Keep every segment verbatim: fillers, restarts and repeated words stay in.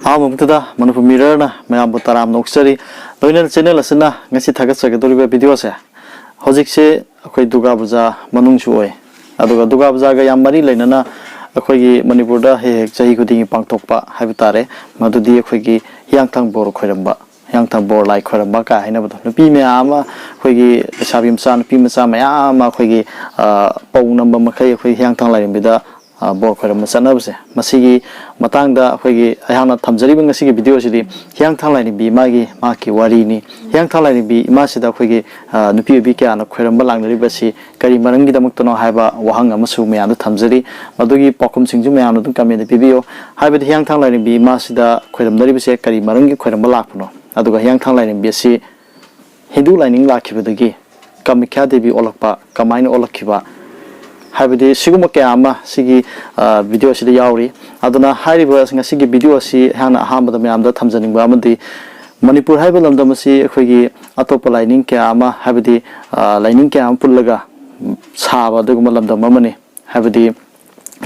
ꯑꯍꯥꯟꯕꯃꯛꯇꯗ ꯃꯅꯤꯄꯨꯔ ꯃꯤꯔꯔꯅ ꯃꯌꯥꯝꯕꯨ ꯇꯔꯥꯝꯅ ꯑꯣꯛꯆꯔꯤ꯫ ꯂꯣꯏꯅꯅ ꯆꯦꯅꯦꯜ ꯑꯁꯤꯅ ꯉꯁꯤ ꯊꯥꯒꯠꯆꯒꯗꯧꯔꯤꯕ ꯚꯤꯗꯤꯑꯣꯁꯦ, ꯍꯧꯖꯤꯛꯁꯦ ꯑꯩꯈꯣꯏ ꯗꯨꯔꯒꯥ ꯄꯨꯖꯥ ꯃꯅꯨꯡꯁꯨ ꯑꯣꯏ꯫ ꯑꯗꯨꯒ ꯗꯨꯔꯒꯥ ꯄꯨꯖꯥꯒ ꯌꯥꯝ ꯃꯔꯤ ꯂꯩꯅꯅ ꯑꯩꯈꯣꯏꯒꯤ ꯃꯅꯤꯄꯨꯔꯗ ꯍꯦꯛ ꯍꯦꯛ ꯆꯍꯤ ꯈꯨꯗꯤꯡꯒꯤ ꯄꯥꯡꯊꯣꯛꯄ ꯍꯥꯏꯕ ꯇꯥꯔꯦ, ꯃꯗꯨꯗꯤ ꯑꯩꯈꯣꯏꯒꯤ ꯍꯤꯌꯥꯡꯊꯥꯡ ꯕꯣꯔ ꯈꯣꯏꯔꯝꯕ, ꯍꯤꯌꯥꯡꯊꯥꯡ ꯕꯣꯔ ꯂꯥꯏ ꯈꯣꯏꯔꯝꯕ ꯀꯥꯏ ꯍꯥꯏꯅꯕꯗꯣ꯫ ꯅꯨꯄꯤ ꯃꯌꯥꯝ ꯑꯃ, ꯑꯩꯈꯣꯏꯒꯤ ꯂꯩꯁꯥꯕꯤ ꯃꯆꯥ, ꯅꯨꯄꯤ ꯃꯆꯥ ꯃꯌꯥꯝ ꯑꯃ ꯑꯩꯈꯣꯏꯒꯤ, ꯑ, ꯄꯧ ꯅꯝꯕ ꯃꯈꯩ ꯑꯩꯈꯣꯏ ꯍꯤꯌꯥꯡꯊꯥꯡ ꯂꯥꯏꯔꯦꯝꯕꯤꯗ ꯑ, ꯕꯣꯔ ꯈꯣꯏꯔꯝꯕ ꯆꯠꯅꯕꯁꯦ, ꯃꯁꯤꯒꯤ ꯃꯇꯥꯡꯗ ꯑꯩꯈꯣꯏꯒꯤ ꯑꯩꯍꯥꯛꯅ ꯊꯝꯖꯔꯤꯕ ꯉꯁꯤꯒꯤ ꯚꯤꯗꯤꯑꯣꯁꯤꯗꯤ ꯍꯤꯌꯥꯡꯊꯥꯡ ꯂꯥꯏꯔꯦꯝꯕꯤ ꯏꯃꯥꯒꯤ ꯃꯍꯥꯛꯀꯤ ꯋꯥꯔꯤꯅꯤ꯫ ꯍꯤꯌꯥꯡꯊꯥꯡ ꯂꯥꯏꯔꯦꯝꯕꯤ ꯏꯃꯥꯁꯤꯗ ꯑꯩꯈꯣꯏꯒꯤ, ꯑ, ꯅꯨꯄꯤ ꯑꯣꯏꯕꯤ ꯀꯌꯥꯅ ꯈꯣꯏꯔꯝꯕ ꯂꯥꯛꯅꯔꯤꯕꯁꯤ ꯀꯔꯤ ꯃꯔꯝꯒꯤꯗꯃꯛꯇꯅꯣ ꯍꯥꯏꯕ ꯋꯥꯍꯪ ꯑꯃꯁꯨ ꯃꯌꯥꯝꯗ ꯊꯝꯖꯔꯤ꯫ ꯃꯗꯨꯒꯤ ꯄꯥꯎꯈꯨꯝꯁꯤꯡꯁꯨ ꯃꯌꯥꯝꯅ ꯑꯗꯨꯝ ꯀꯃꯦꯟꯗ ꯄꯤꯕꯤꯌꯨ꯫ ꯍꯥꯏꯕꯗꯤ ꯍꯤꯌꯥꯡꯊꯥꯡ ꯂꯥꯏꯔꯦꯝꯕꯤ ꯏꯃꯥꯁꯤꯗ ꯈꯣꯏꯔꯝꯅꯔꯤꯕꯁꯦ ꯀꯔꯤ ꯃꯔꯝꯒꯤ ꯈꯣꯏꯔꯝꯕ ꯂꯥꯛꯄꯅꯣ? ꯑꯗꯨꯒ ꯍꯤꯌꯥꯡꯊꯥꯡ ꯂꯥꯏꯔꯦꯝꯕꯤ ꯑꯁꯤ ꯍꯤꯟꯗꯨ ꯂꯥꯏꯅꯤꯡ ꯂꯥꯛꯈꯤꯕꯗꯒꯤ ꯀꯥꯃꯈ꯭ꯌꯥ ꯗꯦꯕꯤ ꯑꯣꯜꯂꯛꯄ, ꯀꯃꯥꯏꯅ ꯑꯣꯜꯂꯛꯈꯤꯕ, ꯍꯥꯏꯕꯗꯤ ꯁꯤꯒꯨꯝꯕ ꯀꯌꯥ ꯑꯃ ꯁꯤꯒꯤ, ꯑ, ꯚꯤꯗꯤꯑꯣ ꯑꯁꯤꯗ ꯌꯥꯎꯔꯤ꯫ ꯑꯗꯨꯅ ꯍꯥꯏꯔꯤꯕ ꯉꯁꯤꯒꯤ ꯚꯤꯗꯤꯑꯣ ꯑꯁꯤ ꯑꯩꯍꯥꯛꯅ ꯑꯍꯥꯟꯕꯗ ꯃꯌꯥꯝꯗ ꯊꯝꯖꯅꯤꯡꯕ ꯑꯃꯗꯤ ꯃꯅꯤꯄꯨꯔ ꯍꯥꯏꯕ ꯂꯝꯗꯝ ꯑꯁꯤ ꯑꯩꯈꯣꯏꯒꯤ ꯑꯇꯣꯞꯄ ꯂꯥꯏꯅꯤꯡ ꯀꯌꯥ ꯑꯃ, ꯍꯥꯏꯕꯗꯤ, ꯑ, ꯂꯥꯏꯅꯤꯡ ꯀꯌꯥ ꯑꯃ ꯄꯨꯜꯂꯒ ꯁꯥꯕ ꯑꯗꯨꯒꯨꯝꯕ ꯂꯝꯗꯝ ꯑꯃꯅꯤ꯫ ꯍꯥꯏꯕꯗꯤ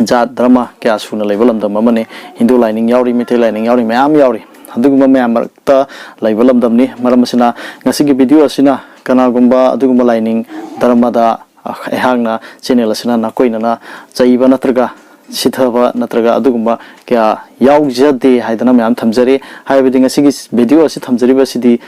ꯖꯥꯠ ꯙꯔꯃ ꯀꯌꯥ ꯁꯨꯅ ꯂꯩꯕ ꯂꯝꯗꯝ ꯑꯃꯅꯤ꯫ ꯍꯤꯟꯗꯨ ꯂꯥꯏꯅꯤꯡ ꯌꯥꯎꯔꯤ, ꯃꯩꯇꯩ ꯂꯥꯏꯅꯤꯡ ꯌꯥꯎꯔꯤ, ꯃꯌꯥꯝ ꯌꯥꯎꯔꯤ꯫ ꯑꯗꯨꯒꯨꯝꯕ ꯃꯌꯥꯝ ꯃꯔꯛꯇ ꯂꯩꯕ ꯂꯝꯗꯝꯅꯤ꯫ ꯃꯔꯝ ꯑꯁꯤꯅ ꯉꯁꯤꯒꯤ ꯚꯤꯗꯤꯑꯣ ꯑꯁꯤꯅ ꯀꯅꯥꯒꯨꯝꯕ ꯑꯗꯨꯒꯨꯝꯕ ꯂꯥꯏꯅꯤꯡ ꯙꯔꯃꯗ ꯑꯩꯍꯥꯛꯅ ꯆꯦꯅꯦꯜ ꯑꯁꯤꯅ ꯅꯥꯀꯣꯏꯅꯅ ꯆꯩꯕ ꯅꯠꯇ꯭ꯔꯒ ꯁꯤꯊꯕ ꯅꯠꯇ꯭ꯔꯒ ꯑꯗꯨꯒꯨꯝꯕ ꯀꯌꯥ ꯌꯥꯎꯖꯗꯦ ꯍꯥꯏꯗꯅ ꯃꯌꯥꯝ ꯊꯝꯖꯔꯤ꯫ ꯍꯥꯏꯕꯗꯤ ꯉꯁꯤꯒꯤ ꯚꯤꯗꯤꯑꯣ ꯑꯁꯤ ꯊꯝꯖꯔꯤꯕꯁꯤꯗꯤ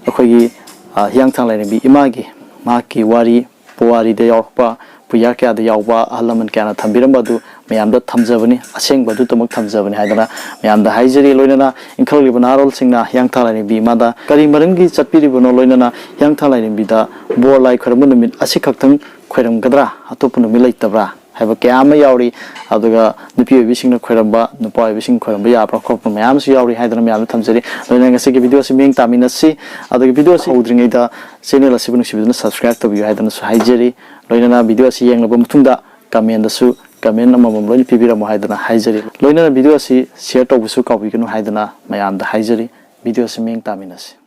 ꯑꯩꯈꯣꯏꯒꯤ, ꯑ, ꯍꯤꯌꯥꯡꯊꯥꯡ ꯂꯥꯏꯔꯦꯝꯕꯤ ꯏꯃꯥꯒꯤ ꯃꯍꯥꯛꯀꯤ ꯋꯥꯔꯤ, ꯄꯨꯋꯥꯔꯤꯗ ꯌꯥꯎꯔꯛꯄ, ꯄꯨꯌꯥ ꯀꯌꯥꯗ ꯌꯥꯎꯕ, ꯑꯍꯜ ꯂꯃꯟ ꯀꯌꯥꯅ ꯊꯝꯕꯤꯔꯝꯕ ꯑꯗꯨ ꯃꯌꯥꯝꯗ ꯊꯝꯖꯕꯅꯤ, ꯑꯁꯦꯡꯕ ꯑꯗꯨꯗꯃꯛ ꯊꯝꯖꯕꯅꯤ ꯍꯥꯏꯗꯅ ꯃꯌꯥꯝꯗ ꯍꯥꯏꯖꯔꯤ꯫ ꯂꯣꯏꯅꯅ ꯏꯟꯈꯠꯂꯛꯂꯤꯕ ꯅꯍꯥꯔꯣꯜꯁꯤꯡꯅ ꯍꯤꯌꯥꯡꯊꯥꯡ ꯂꯥꯏꯔꯦꯝꯕꯤ ꯏꯃꯥꯗ ꯀꯔꯤ ꯃꯔꯝꯒꯤ ꯆꯠꯄꯤꯔꯤꯕꯅꯣ, ꯂꯣꯏꯅꯅ ꯍꯤꯌꯥꯡꯊꯥꯡ ꯂꯥꯏꯔꯦꯝꯕꯤꯗ ꯕꯣꯔ ꯂꯥꯏ ꯈꯣꯏꯔꯝꯕ ꯅꯨꯃꯤꯠ ꯑꯁꯤꯈꯛꯇꯪ ꯈꯣꯏꯔꯝꯒꯗ꯭ꯔꯥ, ꯑꯇꯣꯞꯄ ꯅꯨꯃꯤꯠ ꯂꯩꯇꯕ꯭ꯔꯥ ꯍꯥꯏꯕ ꯀꯌꯥ ꯑꯃ ꯌꯥꯎꯔꯤ꯫ ꯑꯗꯨꯒ ꯅꯨꯄꯤ ꯑꯣꯏꯕꯤꯁꯤꯡꯅ ꯈꯣꯏꯔꯝꯕ, ꯅꯨꯄꯥ ꯑꯣꯏꯕꯤꯁꯤꯡ ꯈꯣꯏꯔꯝꯕ ꯌꯥꯕ꯭ꯔꯥ ꯈꯣꯠꯄ ꯃꯌꯥꯝ ꯑꯃꯁꯨ ꯌꯥꯎꯔꯤ ꯍꯥꯏꯗꯅ ꯃꯌꯥꯝꯗ ꯊꯝꯖꯔꯤ꯫ ꯂꯣꯏꯅꯅ ꯉꯁꯤꯒꯤ ꯚꯤꯗꯤꯑꯣ ꯑꯁꯤ ꯃꯤꯠꯌꯦꯡ ꯇꯥꯃꯤꯟꯅꯁꯤ꯫ ꯑꯗꯨꯒ ꯚꯤꯗꯤꯑꯣ ꯑꯁꯤ ꯍꯧꯗ꯭ꯔꯤꯉꯩꯗ ꯆꯦꯅꯦꯜ ꯑꯁꯤꯕꯨ ꯅꯨꯡꯁꯤꯕꯤꯗꯨꯅ subscribe ꯇꯧꯕꯤꯌꯨ ꯍꯥꯏꯗꯅꯁꯨ ꯍꯥꯏꯖꯔꯤ꯫ ꯂꯣꯏꯅꯅ ꯚꯤꯗꯤꯑꯣ ꯑꯁꯤ ꯌꯦꯡꯂꯕ ꯃꯇꯨꯡꯗ comment ꯗꯁꯨ comment ꯑꯃꯃꯝ ꯂꯣꯏꯅ ꯄꯤꯕꯤꯔꯝꯃꯨ ꯍꯥꯏꯗꯅ ꯍꯥꯏꯖꯔꯤ꯫ ꯂꯣꯏꯅꯅ ꯚꯤꯗꯤꯑꯣ ꯑꯁꯤ share ꯇꯧꯕꯁꯨ ꯀꯥꯎꯕꯤꯒꯅꯨ ꯍꯥꯏꯗꯅ ꯃꯌꯥꯝꯗ ꯍꯥꯏꯖꯔꯤ꯫ ꯚꯤꯗꯤꯑꯣ ꯑꯁꯤ ꯃꯤꯠꯌꯦꯡ ꯇꯥꯃꯤꯟꯅꯁꯤ꯫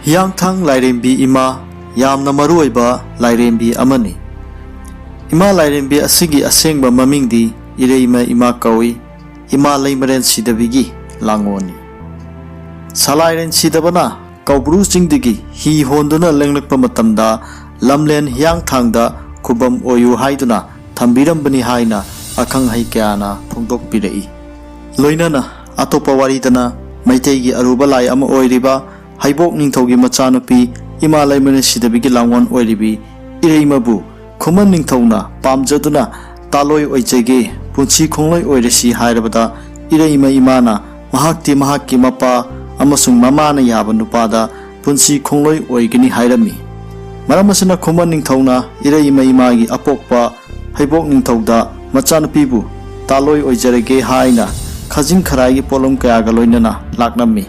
ꯍꯤꯌꯥꯡꯊꯥꯡ ꯂꯥꯏꯔꯦꯝꯕꯤ ꯏꯃꯥ ꯌꯥꯝꯅ ꯃꯔꯨꯑꯣꯏꯕ ꯂꯥꯏꯔꯦꯝꯕꯤ ꯑꯃꯅꯤ꯫ ꯏꯃꯥ ꯂꯥꯏꯔꯦꯝꯕꯤ ꯑꯁꯤꯒꯤ ꯑꯁꯦꯡꯕ ꯃꯃꯤꯡꯗꯤ ꯏꯔꯩꯃ ꯏꯃꯥ ꯀꯧꯏ꯫ ꯏꯃꯥ ꯂꯩꯃꯔꯦꯟ ꯁꯤꯗꯕꯤꯒꯤ ꯂꯥꯡꯒꯣꯜꯅꯤ꯫ ꯁꯂꯥꯏꯔꯦꯟ ꯁꯤꯗꯕꯅ ꯀꯧꯕ꯭ꯔꯨ ꯆꯤꯡꯗꯒꯤ ꯍꯤ ꯍꯣꯟꯗꯨꯅ ꯂꯦꯡꯂꯛꯄ ꯃꯇꯝꯗ ꯂꯝꯂꯦꯟ ꯍꯤꯌꯥꯡꯊꯥꯡꯗ ꯈꯨꯕꯝ ꯑꯣꯏꯌꯨ ꯍꯥꯏꯗꯨꯅ ꯊꯝꯕꯤꯔꯝꯕꯅꯤ ꯍꯥꯏꯅ ꯑꯈꯪ ꯑꯍꯩ ꯀꯌꯥꯅ ꯐꯣꯡꯗꯣꯛꯄꯤꯔꯛꯏ꯫ ꯂꯣꯏꯅꯅ ꯑꯇꯣꯞꯄ ꯋꯥꯔꯤꯗꯅ ꯃꯩꯇꯩꯒꯤ ꯑꯔꯨꯕ ꯂꯥꯏ ꯑꯃ ꯑꯣꯏꯔꯤꯕ ꯍꯩꯕꯣꯛ ꯅꯤꯡꯊꯧꯒꯤ ꯃꯆꯥꯅꯨꯄꯤ ꯏꯃꯥ ꯂꯩꯃꯔꯦꯟ ꯁꯤꯗꯕꯤꯒꯤ ꯂꯥꯡꯒꯣꯜ ꯑꯣꯏꯔꯤꯕꯤ ꯏꯔꯩꯃꯕꯨ ꯈꯨꯃꯟ ꯅꯤꯡꯊꯧꯅ ꯄꯥꯝꯖꯗꯨꯅ ꯇꯥꯂꯣꯏ ꯑꯣꯏꯖꯒꯦ, ꯄꯨꯟꯁꯤ ꯈꯣꯡꯂꯣꯏ ꯑꯣꯏꯔꯁꯤ ꯍꯥꯏꯔꯕꯗ ꯏꯔꯩꯃ ꯏꯃꯥꯅ ꯃꯍꯥꯛꯇꯤ ꯃꯍꯥꯛꯀꯤ ꯃꯄꯥ ꯑꯃꯁꯨꯡ ꯃꯃꯥꯅ ꯌꯥꯕ ꯅꯨꯄꯥꯗ ꯄꯨꯟꯁꯤ ꯈꯣꯡꯂꯣꯏ ꯑꯣꯏꯒꯅꯤ ꯍꯥꯏꯔꯝꯃꯤ꯫ ꯃꯔꯝ ꯑꯁꯤꯅ ꯈꯨꯃꯟ ꯅꯤꯡꯊꯧꯅ ꯏꯔꯩꯃ ꯏꯃꯥꯒꯤ ꯑꯄꯣꯛꯄ ꯍꯩꯕꯣꯛ ꯅꯤꯡꯊꯧꯗ ꯃꯆꯥꯅꯨꯄꯤꯕꯨ ꯇꯥꯂꯣꯏ ꯑꯣꯏꯖꯔꯒꯦ ꯍꯥꯏꯅ ꯈꯥꯖꯤꯡ ꯈꯔꯥꯏꯒꯤ ꯄꯣꯠꯂꯝ ꯀꯌꯥꯒ ꯂꯣꯏꯅꯅ ꯂꯥꯛꯂꯝꯃꯤ꯫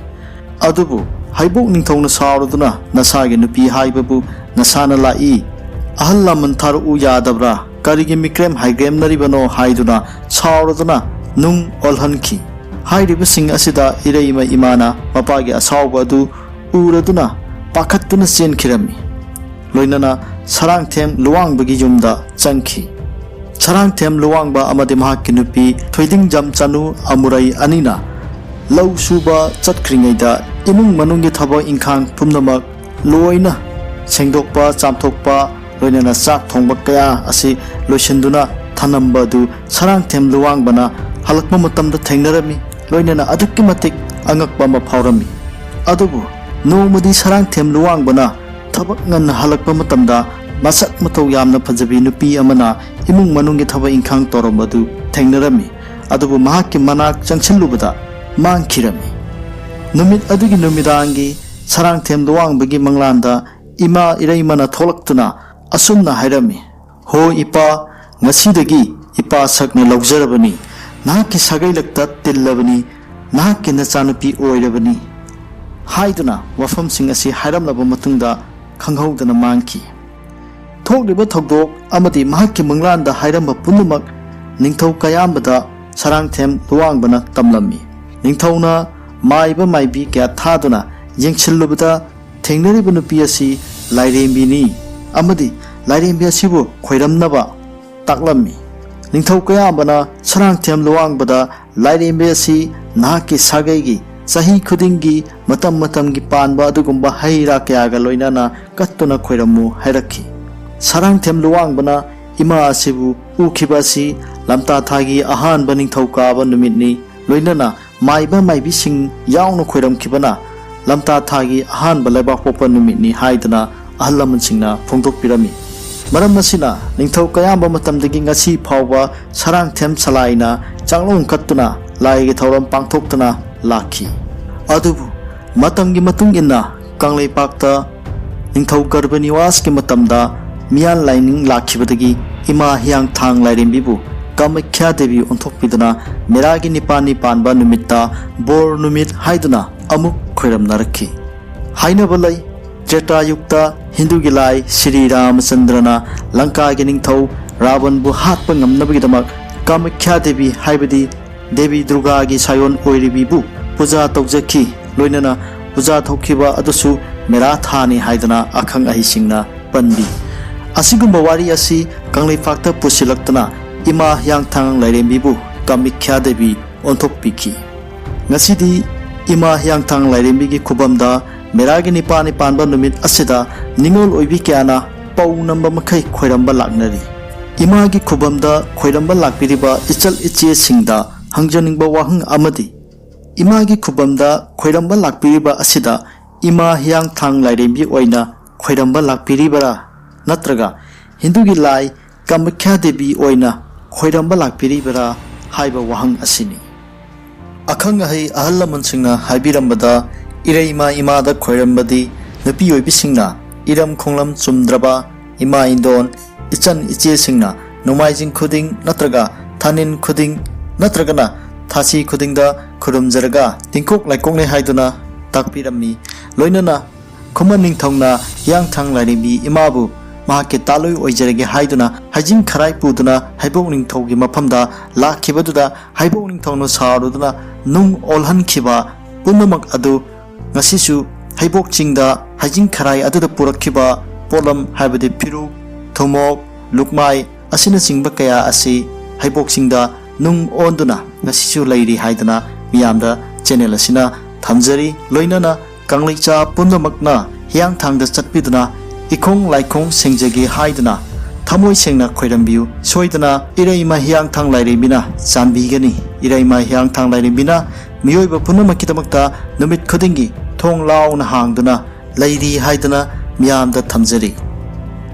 ꯑꯗꯨꯕꯨ ꯍꯩꯕꯣꯛ ꯅꯤꯡꯊꯧꯅ ꯁꯥꯎꯔꯗꯨꯅ "ꯅꯁꯥꯒꯤ ꯅꯨꯄꯤ ꯍꯥꯏꯕꯕꯨ ꯅꯁꯥꯅ ꯂꯥꯛꯏ, ꯑꯍꯜ ꯂꯃꯟ ꯊꯥꯔꯛꯎ ꯌꯥꯗꯕ꯭ꯔꯥ? ꯀꯔꯤꯒꯤ ꯃꯤꯀ꯭ꯔꯦꯝ ꯍꯥꯏꯒ꯭ꯔꯦꯝꯅꯔꯤꯕꯅꯣ?" ꯍꯥꯏꯗꯨꯅ ꯁꯥꯎꯔꯗꯨꯅ ꯅꯨꯡ ꯑꯣꯜꯍꯟꯈꯤ꯫ ꯍꯥꯏꯔꯤꯕꯁꯤꯡ ꯑꯁꯤꯗ ꯏꯔꯩꯃ ꯏꯃꯥꯅ ꯃꯄꯥꯒꯤ ꯑꯁꯥꯎꯕ ꯑꯗꯨ ꯎꯔꯗꯨꯅ ꯄꯥꯈꯠꯇꯨꯅ ꯆꯦꯟꯈꯤꯔꯝꯃꯤ꯫ ꯂꯣꯏꯅꯅ ꯁꯔꯥꯡꯊꯦꯝ ꯂꯨꯋꯥꯡꯕꯒꯤ ꯌꯨꯝꯗ ꯆꯪꯈꯤ꯫ ꯁꯔꯥꯡꯊꯦꯝ ꯂꯨꯋꯥꯡꯕ ꯑꯃꯗꯤ ꯃꯍꯥꯛꯀꯤ ꯅꯨꯄꯤ ꯊꯣꯏꯗꯤꯡꯖꯝ ꯆꯅꯨ ꯑꯃꯨꯔꯩ ꯑꯅꯤꯅ ꯂꯧ ꯁꯨꯕ ꯆꯠꯈ꯭ꯔꯤꯉꯩꯗ ꯏꯃꯨꯡ ꯃꯅꯨꯡꯒꯤ ꯊꯕꯛ ꯏꯪꯈꯥꯡ ꯄꯨꯝꯅꯃꯛ ꯂꯣꯏꯅ ꯁꯦꯡꯗꯣꯛꯄ, ꯆꯥꯝꯊꯣꯛꯄ, ꯂꯣꯏꯅꯅ ꯆꯥꯛ ꯊꯣꯡꯕ ꯀꯌꯥ ꯑꯁꯤ ꯂꯣꯏꯁꯤꯟꯗꯨꯅ ꯊꯅꯝꯕ ꯑꯗꯨ ꯁꯔꯥꯡꯊꯦꯝ ꯂꯨꯋꯥꯡꯕꯅ ꯍꯜꯂꯛꯄ ꯃꯇꯝꯗ ꯊꯦꯡꯅꯔꯝꯃꯤ꯫ ꯂꯣꯏꯅꯅ ꯑꯗꯨꯛꯀꯤ ꯃꯇꯤꯛ ꯑꯉꯛꯄ ꯑꯃ ꯐꯥꯎꯔꯝꯃꯤ꯫ ꯑꯗꯨꯕꯨ ꯅꯣꯡꯃꯗꯤ ꯁꯔꯥꯡꯊꯦꯝ ꯂꯨꯋꯥꯡꯕꯅ ꯊꯕꯛ ꯉꯟꯅ ꯍꯜꯂꯛꯄ ꯃꯇꯝꯗ ꯃꯁꯛ ꯃꯇꯧ ꯌꯥꯝꯅ ꯐꯖꯕꯤ ꯅꯨꯄꯤ ꯑꯃꯅ ꯏꯃꯨꯡ ꯃꯅꯨꯡꯒꯤ ꯊꯕꯛ ꯏꯪꯈꯥꯡ ꯇꯧꯔꯝꯕꯗꯨ ꯊꯦꯡꯅꯔꯝꯃꯤ꯫ ꯑꯗꯨꯕꯨ ꯃꯍꯥꯛꯀꯤ ꯃꯅꯥꯛ ꯆꯪꯁꯤꯜꯂꯨꯕꯗ ꯃꯥꯡꯈꯤꯔꯝꯃꯤ꯫ ꯅꯨꯃꯤꯠ ꯑꯗꯨꯒꯤ ꯅꯨꯃꯤꯗꯥꯡꯒꯤ ꯁꯔꯥꯡꯊꯦꯝ ꯂꯨꯋꯥꯡꯕꯒꯤ ꯃꯪꯂꯥꯟꯗ ꯏꯃꯥ ꯏꯔꯩꯃꯅ ꯊꯣꯛꯂꯛꯇꯨꯅ ꯑꯁꯨꯝꯅ ꯍꯥꯏꯔꯝꯃꯤ, "ꯍꯣ ꯏꯄꯥ, ꯉꯁꯤꯗꯒꯤ ꯏꯄꯥ ꯁꯛꯅ ꯂꯧꯖꯔꯕꯅꯤ, ꯅꯍꯥꯛꯀꯤ ꯁꯥꯒꯩꯂꯛꯇ ꯇꯤꯜꯂꯕꯅꯤ, ꯅꯍꯥꯛꯀꯤ ꯅꯆꯥꯅꯨꯄꯤ ꯑꯣꯏꯔꯕꯅꯤ" ꯍꯥꯏꯗꯨꯅ ꯋꯥꯐꯝꯁꯤꯡ ꯑꯁꯤ ꯍꯥꯏꯔꯝꯂꯕ ꯃꯇꯨꯡꯗ ꯈꯪꯍꯧꯗꯅ ꯃꯥꯡꯈꯤ꯫ ꯊꯣꯛꯂꯤꯕ ꯊꯧꯗꯣꯛ ꯑꯃꯗꯤ ꯃꯍꯥꯛꯀꯤ ꯃꯪꯂꯥꯟꯗ ꯍꯥꯏꯔꯝꯕ ꯄꯨꯝꯅꯃꯛ ꯅꯤꯡꯊꯧ ꯀꯌꯥꯝꯕꯗ ꯁꯔꯥꯡꯊꯦꯝ ꯂꯨꯋꯥꯡꯕꯅ ꯇꯝꯂꯝꯃꯤ꯫ ꯅꯤꯡꯊꯧꯅ ꯃꯥꯏꯕ ꯃꯥꯏꯕꯤ ꯀꯌꯥ ꯊꯥꯗꯨꯅ ꯌꯦꯡꯁꯤꯜꯂꯨꯕꯗ ꯊꯦꯡꯅꯔꯤꯕ ꯅꯨꯄꯤ ꯑꯁꯤ ꯂꯥꯏꯔꯦꯝꯕꯤꯅꯤ ꯑꯃꯗꯤ ꯂꯥꯏꯔꯦꯝꯕꯤ ꯑꯁꯤꯕꯨ ꯈꯣꯏꯔꯝꯅꯕ ꯇꯥꯛꯂꯝꯃꯤ꯫ ꯅꯤꯡꯊꯧ ꯀꯌꯥꯝꯕꯅ ꯁꯔꯥꯡꯊꯦꯝ ꯂꯨꯋꯥꯡꯕꯗ ꯂꯥꯏꯔꯦꯝꯕꯤ ꯑꯁꯤ ꯅꯍꯥꯛꯀꯤ ꯁꯥꯒꯩꯒꯤ ꯆꯍꯤ ꯈꯨꯗꯤꯡꯒꯤ ꯃꯇꯝ ꯃꯇꯝꯒꯤ ꯄꯥꯟꯕ ꯑꯗꯨꯒꯨꯝꯕ ꯍꯩ ꯔꯥ ꯀꯌꯥꯒ ꯂꯣꯏꯅꯅ ꯀꯠꯇꯨꯅ ꯈꯣꯏꯔꯝꯃꯨ ꯍꯥꯏꯔꯛꯈꯤ꯫ ꯁꯔꯥꯡꯊꯦꯝ ꯂꯨꯋꯥꯡꯕꯅ ꯏꯃꯥ ꯑꯁꯤꯕꯨ ꯎꯈꯤꯕ ꯑꯁꯤ ꯂꯝꯇꯥ ꯊꯥꯒꯤ ꯑꯍꯥꯟꯕ ꯅꯤꯡꯊꯧꯀꯥꯕ ꯅꯨꯃꯤꯠꯅꯤ꯫ ꯂꯣꯏꯅꯅ ꯃꯥꯏꯕ ꯃꯥꯏꯕꯤꯁꯤꯡ ꯌꯥꯎꯅ ꯈꯣꯏꯔꯝꯈꯤꯕꯅ ꯂꯝꯇꯥ ꯊꯥꯒꯤ ꯑꯍꯥꯟꯕ ꯂꯩꯕꯥꯛꯄꯣꯛꯄ ꯅꯨꯃꯤꯠꯅꯤ ꯍꯥꯏꯗꯨꯅ ꯑꯍꯜ ꯂꯃꯟꯁꯤꯡꯅ ꯐꯣꯡꯗꯣꯛꯄꯤꯔꯝꯃꯤ꯫ ꯃꯔꯝ ꯑꯁꯤꯅ ꯅꯤꯡꯊꯧ ꯀꯌꯥꯝꯕ ꯃꯇꯝꯗꯒꯤ ꯉꯁꯤ ꯐꯥꯎꯕ ꯁꯔꯥꯡꯊꯦꯝ ꯁꯂꯥꯏꯅ ꯆꯥꯛꯂꯣꯡ ꯀꯠꯇꯨꯅ ꯂꯥꯏꯒꯤ ꯊꯧꯔꯝ ꯄꯥꯡꯊꯣꯛꯇꯨꯅ ꯂꯥꯛꯈꯤ꯫ ꯑꯗꯨꯕꯨ ꯃꯇꯝꯒꯤ ꯃꯇꯨꯡ ꯏꯟꯅ ꯀꯪꯂꯩꯄꯥꯛꯇ ꯅꯤꯡꯊꯧ ꯒꯔꯚꯅꯤꯋꯥꯁꯀꯤ ꯃꯇꯝꯗ ꯃꯤꯌꯥꯟ ꯂꯥꯏꯅꯤꯡ ꯂꯥꯛꯈꯤꯕꯗꯒꯤ ꯏꯃꯥ ꯍꯤꯌꯥꯡꯊꯥꯡ ꯂꯥꯏꯔꯦꯝꯕꯤꯕꯨ ꯀꯥꯃꯈ꯭ꯌꯥ ꯗꯦꯕꯤ ꯑꯣꯟꯊꯣꯛꯄꯤꯗꯨꯅ ꯃꯦꯔꯥꯒꯤ ꯅꯤꯄꯥꯜꯅꯤ ꯄꯥꯟꯕ ꯅꯨꯃꯤꯠꯇ ꯕꯣꯔ ꯅꯨꯃꯤꯠ ꯍꯥꯏꯗꯨꯅ ꯑꯃꯨꯛ ꯈꯣꯏꯔꯝꯅꯔꯛꯈꯤ꯫ ꯍꯥꯏꯅꯕ ꯂꯩ, ꯇ꯭ꯔꯦꯇꯥꯌꯨꯒꯇ ꯍꯤꯟꯗꯨꯒꯤ ꯂꯥꯏ ꯁ꯭ꯔꯤ ꯔꯥꯃꯆꯟꯗ꯭ꯔꯅ ꯂꯪꯀꯥꯒꯤ ꯅꯤꯡꯊꯧ ꯔꯥꯕꯟꯕꯨ ꯍꯥꯠꯄ ꯉꯝꯅꯕꯒꯤꯗꯃꯛ ꯀꯥꯃꯈ꯭ꯌꯥ ꯗꯦꯕꯤ ꯍꯥꯏꯕꯗꯤ ꯗꯦꯕꯤ ꯗꯨꯔꯒꯥꯒꯤ ꯁꯥꯌꯣꯟ ꯑꯣꯏꯔꯤꯕꯤꯕꯨ ꯄꯨꯖꯥ ꯇꯧꯖꯈꯤ꯫ ꯂꯣꯏꯅꯅ ꯄꯨꯖꯥ ꯇꯧꯈꯤꯕ ꯑꯗꯨꯁꯨ ꯃꯦꯔꯥ ꯊꯥꯅꯤ ꯍꯥꯏꯗꯅ ꯑꯈꯪ ꯑꯍꯩꯁꯤꯡꯅ ꯄꯟꯕꯤ꯫ ꯑꯁꯤꯒꯨꯝꯕ ꯋꯥꯔꯤ ꯑꯁꯤ ꯀꯪꯂꯩꯄꯥꯛꯇ ꯄꯨꯁꯤꯜꯂꯛꯇꯨꯅ ꯏꯃꯥ ꯍꯤꯌꯥꯡꯊꯥꯡ ꯂꯥꯏꯔꯦꯝꯕꯤꯕꯨ ꯀꯥꯃꯈ꯭ꯌꯥ ꯗꯦꯕꯤ ꯑꯣꯟꯊꯣꯛꯄꯤꯈꯤ꯫ ꯉꯁꯤꯗꯤ ꯏꯃꯥ ꯍꯤꯌꯥꯡꯊꯥꯡ ꯂꯥꯏꯔꯦꯝꯕꯤꯒꯤ ꯈꯨꯕꯝꯗ ꯃꯦꯔꯥꯒꯤ ꯅꯤꯄꯥꯜꯅꯤ ꯄꯥꯟꯕ ꯅꯨꯃꯤꯠ ꯑꯁꯤꯗ ꯅꯤꯉꯣꯜ ꯑꯣꯏꯕꯤ ꯀꯌꯥꯅ ꯄꯧ ꯅꯝꯕ ꯃꯈꯩ ꯈꯣꯏꯔꯝꯕ ꯂꯥꯛꯅꯔꯤ꯫ ꯏꯃꯥꯒꯤ ꯈꯨꯕꯝꯗ ꯈꯣꯏꯔꯝꯕ ꯂꯥꯛꯄꯤꯔꯤꯕ ꯏꯆꯜ ꯏꯆꯦꯁꯤꯡꯗ ꯍꯪꯖꯅꯤꯡꯕ ꯋꯥꯍꯪ ꯑꯃꯗꯤ, ꯏꯃꯥꯒꯤ ꯈꯨꯕꯝꯗ ꯈꯣꯏꯔꯝꯕ ꯂꯥꯛꯄꯤꯔꯤꯕ ꯑꯁꯤꯗ ꯏꯃꯥ ꯍꯤꯌꯥꯡꯊꯥꯡ ꯂꯥꯏꯔꯦꯝꯕꯤ ꯑꯣꯏꯅ ꯈꯣꯏꯔꯝꯕ ꯂꯥꯛꯄꯤꯔꯤꯕꯔꯥ, ꯅꯠꯇ꯭ꯔꯒ ꯍꯤꯟꯗꯨꯒꯤ ꯂꯥꯏ ꯀꯥꯃꯈ꯭ꯌꯥ ꯗꯦꯕꯤ ꯑꯣꯏꯅ ꯈꯣꯏꯔꯝꯕ ꯂꯥꯛꯄꯤꯔꯤꯕꯔꯥ ꯍꯥꯏꯕ ꯋꯥꯍꯪ ꯑꯁꯤꯅꯤ꯫ ꯑꯈꯪ ꯑꯍꯩ ꯑꯍꯜ ꯂꯃꯟꯁꯤꯡꯅ ꯍꯥꯏꯕꯤꯔꯝꯕꯗ, ꯏꯔꯩꯃ ꯏꯃꯥꯗ ꯈꯣꯏꯔꯝꯕꯗꯤ ꯅꯨꯄꯤ ꯑꯣꯏꯕꯤꯁꯤꯡꯅ ꯏꯔꯝ ꯈꯣꯡꯂꯝ ꯆꯨꯝꯗ꯭ꯔꯕ, ꯏꯃꯥ ꯏꯟꯗꯣꯟ, ꯏꯆꯟ ꯏꯆꯦꯁꯤꯡꯅ ꯅꯣꯡꯃꯥꯏꯖꯤꯡ ꯈꯨꯗꯤꯡ ꯅꯠꯇ꯭ꯔꯒ ꯊꯥꯅꯤꯟ ꯈꯨꯗꯤꯡ ꯅꯠꯇ꯭ꯔꯒꯅ ꯊꯥꯁꯤ ꯈꯨꯗꯤꯡꯗ ꯈꯨꯔꯨꯝꯖꯔꯒ ꯇꯤꯡꯀꯣꯛ ꯂꯥꯏꯀꯣꯛꯅꯩ ꯍꯥꯏꯗꯨꯅ ꯇꯥꯛꯄꯤꯔꯝꯃꯤ꯫ ꯂꯣꯏꯅꯅ ꯈꯨꯃꯟ ꯅꯤꯡꯊꯧꯅ ꯍꯤꯌꯥꯡꯊꯥꯡ ꯂꯥꯏꯔꯦꯝꯕꯤ ꯏꯃꯥꯕꯨ ꯃꯍꯥꯛꯀꯤ ꯇꯥꯂꯣꯏ ꯑꯣꯏꯖꯔꯒꯦ ꯍꯥꯏꯗꯨꯅ ꯍꯩꯖꯤꯡ ꯈꯔꯥꯏ ꯄꯨꯗꯨꯅ ꯍꯩꯕꯣꯛ ꯅꯤꯡꯊꯧꯒꯤ ꯃꯐꯝꯗ ꯂꯥꯛꯈꯤꯕꯗꯨꯗ ꯍꯩꯕꯣꯛ ꯅꯤꯡꯊꯧꯅ ꯁꯥꯎꯔꯗꯨꯅ ꯅꯨꯡ ꯑꯣꯜꯍꯟꯈꯤꯕ ꯄꯨꯝꯅꯃꯛ ꯑꯗꯨ ꯉꯁꯤꯁꯨ ꯍꯩꯕꯣꯛ ꯆꯤꯡꯗ ꯍꯩꯖꯤꯡ ꯈꯔꯥꯏ ꯑꯗꯨꯗ ꯄꯨꯔꯛꯈꯤꯕ ꯄꯣꯠꯂꯝ ꯍꯥꯏꯕꯗꯤ ꯐꯤꯔꯨꯛ, ꯊꯨꯝꯃꯣꯛ, ꯂꯨꯛꯃꯥꯏ ꯑꯁꯤꯅꯆꯤꯡꯕ ꯀꯌꯥ ꯑꯁꯤ ꯍꯩꯕꯣꯛ ꯆꯤꯡꯗ ꯅꯨꯡ ꯑꯣꯟꯗꯨꯅ ꯉꯁꯤꯁꯨ ꯂꯩꯔꯤ ꯍꯥꯏꯗꯅ ꯃꯤꯌꯥꯝꯗ ꯆꯦꯅꯦꯜ ꯑꯁꯤꯅ ꯊꯝꯖꯔꯤ꯫ ꯂꯣꯏꯅꯅ ꯀꯪꯂꯩꯆꯥ ꯄꯨꯝꯅꯃꯛꯅ ꯍꯤꯌꯥꯡꯊꯥꯡꯗ ꯆꯠꯄꯤꯗꯨꯅ ꯏꯈꯣꯡ ꯂꯥꯏꯈꯣꯡ ꯁꯦꯡꯖꯒꯦ ꯍꯥꯏꯗꯨꯅ ꯊꯃꯣꯏ ꯁꯦꯡꯅ ꯈꯣꯏꯔꯝꯕꯤꯌꯨ꯫ ꯁꯣꯏꯗꯅ ꯏꯔꯩꯃ ꯍꯤꯌꯥꯡꯊꯥꯡ ꯂꯥꯏꯔꯦꯝꯕꯤꯅ ꯆꯥꯟꯕꯤꯒꯅꯤ꯫ ꯏꯔꯩꯃ ꯍꯤꯌꯥꯡꯊꯥꯡ ꯂꯥꯏꯔꯦꯝꯕꯤꯅ ꯃꯤꯑꯣꯏꯕ ꯄꯨꯝꯅꯃꯛꯀꯤꯗꯃꯛꯇ ꯅꯨꯃꯤꯠ ꯈꯨꯗꯤꯡꯒꯤ ꯊꯣꯡ ꯂꯥꯎꯅ ꯍꯥꯡꯗꯨꯅ ꯂꯩꯔꯤ ꯍꯥꯏꯗꯨꯅ ꯃꯤꯌꯥꯝꯗ ꯊꯝꯖꯔꯤ꯫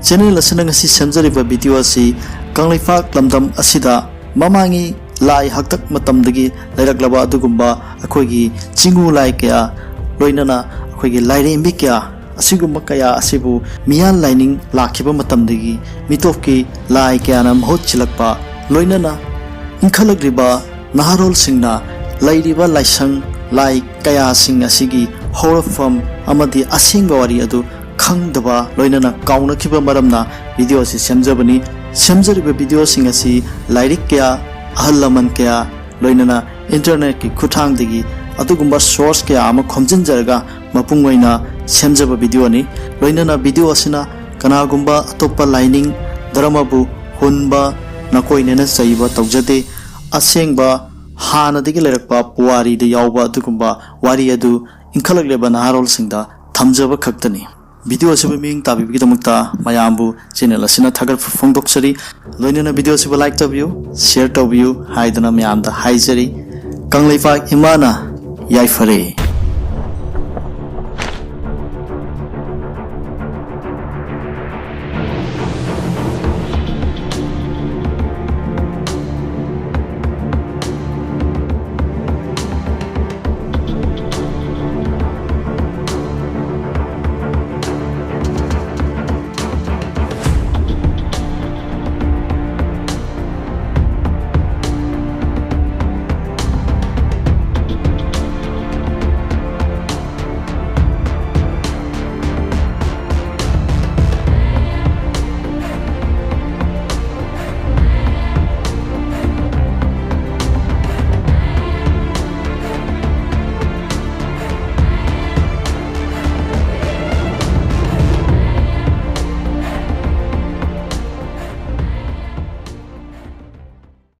ꯆꯦꯅꯦꯜ ꯑꯁꯤꯅ ꯉꯁꯤ ꯁꯦꯝꯖꯔꯤꯕ ꯚꯤꯗꯤꯑꯣ ꯑꯁꯤ ꯀꯪꯂꯩꯄꯥꯛ ꯂꯝꯗꯝ ꯑꯁꯤꯗ ꯃꯃꯥꯡꯒꯤ ꯂꯥꯏ ꯍꯥꯛꯇꯛ ꯃꯇꯝꯗꯒꯤ ꯂꯩꯔꯛꯂꯕ ꯑꯗꯨꯒꯨꯝꯕ ꯑꯩꯈꯣꯏꯒꯤ ꯆꯤꯡꯉꯨ ꯂꯥꯏ ꯀꯌꯥ, ꯂꯣꯏꯅꯅ ꯑꯩꯈꯣꯏꯒꯤ ꯂꯥꯏꯔꯦꯝꯕꯤ ꯀꯌꯥ, ꯑꯁꯤꯒꯨꯝꯕ ꯀꯌꯥ ꯑꯁꯤꯕꯨ ꯃꯤꯌꯥꯟ ꯂꯥꯏꯅꯤꯡ ꯂꯥꯛꯈꯤꯕ ꯃꯇꯝꯗꯒꯤ ꯃꯤꯇꯣꯞꯀꯤ ꯂꯥꯏ ꯀꯌꯥꯅ ꯃꯍꯨꯠ ꯁꯤꯜꯂꯛꯄ, ꯂꯣꯏꯅꯅ ꯏꯟꯈꯠꯂꯛꯂꯤꯕ ꯅꯍꯥꯔꯣꯜꯁꯤꯡꯅ ꯂꯩꯔꯤꯕ ꯂꯥꯏꯁꯪ ꯂꯥꯏ ꯀꯌꯥꯁꯤꯡ ꯑꯁꯤꯒꯤ ꯍꯧꯔꯛꯐꯝ ꯑꯃꯗꯤ ꯑꯁꯦꯡꯕ ꯋꯥꯔꯤ ꯑꯗꯨ ꯈꯪꯗꯕ, ꯂꯣꯏꯅꯅ ꯀꯥꯎꯅꯈꯤꯕ ꯃꯔꯝꯅ ꯚꯤꯗꯤꯑꯣ ꯑꯁꯤ ꯁꯦꯝꯖꯕꯅꯤ꯫ ꯁꯦꯝꯖꯔꯤꯕ ꯚꯤꯗꯤꯑꯣꯁꯤꯡ ꯑꯁꯤ ꯂꯥꯏꯔꯤꯛ ꯀꯌꯥ, ꯑꯍꯜ ꯂꯃꯟ ꯀꯌꯥ, ꯂꯣꯏꯅꯅ ꯏꯟꯇꯔꯅꯦꯠꯀꯤ ꯈꯨꯠꯊꯥꯡꯗꯒꯤ ꯑꯗꯨꯒꯨꯝꯕ ꯁꯣꯔꯁ ꯀꯌꯥ ꯑꯃ ꯈꯣꯝꯖꯤꯟꯖꯔꯒ ꯃꯄꯨꯡ ꯑꯣꯏꯅ ꯁꯦꯝꯖꯕ ꯚꯤꯗꯤꯑꯣꯅꯤ꯫ ꯂꯣꯏꯅꯅ ꯚꯤꯗꯤꯑꯣ ꯑꯁꯤꯅ ꯀꯅꯥꯒꯨꯝꯕ ꯑꯇꯣꯞꯄ ꯂꯥꯏꯅꯤꯡ ꯙꯔꯃꯕꯨ ꯍꯨꯟꯕ, ꯅꯀꯣꯏꯅꯅ ꯆꯩꯕ ꯇꯧꯖꯗꯦ꯫ ꯑꯁꯦꯡꯕ ꯍꯥꯟꯅꯗꯒꯤ ꯂꯩꯔꯛꯄ ꯄꯨꯋꯥꯔꯤꯗ ꯌꯥꯎꯕ ꯑꯗꯨꯒꯨꯝꯕ ꯋꯥꯔꯤ ꯑꯗꯨ ꯏꯟꯈꯠꯂꯛꯂꯤꯕ ꯅꯍꯥꯔꯣꯜꯁꯤꯡꯗ ꯊꯝꯖꯕ ꯈꯛꯇꯅꯤ꯫ ꯚꯤꯗꯤꯑꯣ ꯑꯁꯤꯕꯨ ꯃꯤꯠꯌꯦꯡ ꯇꯥꯕꯤꯕꯒꯤꯗꯃꯛꯇ ꯃꯌꯥꯝꯕꯨ ꯆꯦꯅꯦꯜ ꯑꯁꯤꯅ ꯊꯥꯒꯠꯄ ꯐꯣꯡꯗꯣꯛꯆꯔꯤ꯫ ꯂꯣꯏꯅꯅ ꯚꯤꯗꯤꯑꯣ ꯑꯁꯤꯕꯨ ꯂꯥꯏꯛ ꯇꯧꯕꯤꯌꯨ, ꯁꯤꯌꯔ ꯇꯧꯕꯤꯌꯨ ꯍꯥꯏꯗꯨꯅ ꯃꯌꯥꯝꯗ ꯍꯥꯏꯖꯔꯤ꯫ ꯀꯪꯂꯩꯄꯥꯛ ꯏꯃꯥꯅ ꯌꯥꯏꯐꯔꯦ꯫